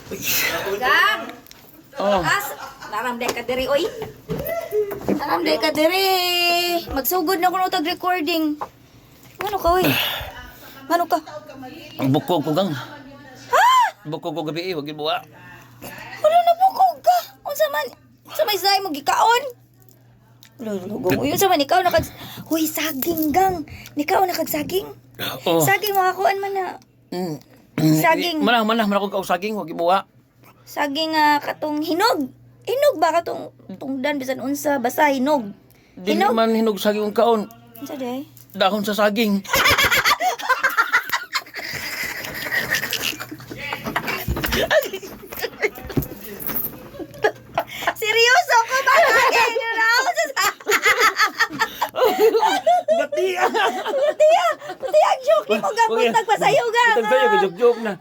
Gang! Oh. As, naramday ka diri, oy. Naramday ka diri. Magsugod na kuno tag recording. Ngano ka, oy? Ngano ka? Ang bukog ko, gang. Bukog ko gabi eh, wag yun buwa. Wala na bukog ka. Unsa man? Unsa may say mo gikaon? Lulugong. Uy, unsa man ikaw nakag. Hoy, saging gang. Nikaw nakag saging. Oh. Saging makakuan man na. Saging. Manah, manah, manah kong kausaging, wag yun buwa. Saging katong hinog. Hinog ba katong tungdan bisan unsa basta hinog. Dili Hinog. man hinog saging ang kaon. Unsa day? Dahon sa saging. Seryoso ko ba? Saging na ako sa Bati! Pati ang joke ni mo gabot nagpasayo ga. Butang sayo, joke-joke na.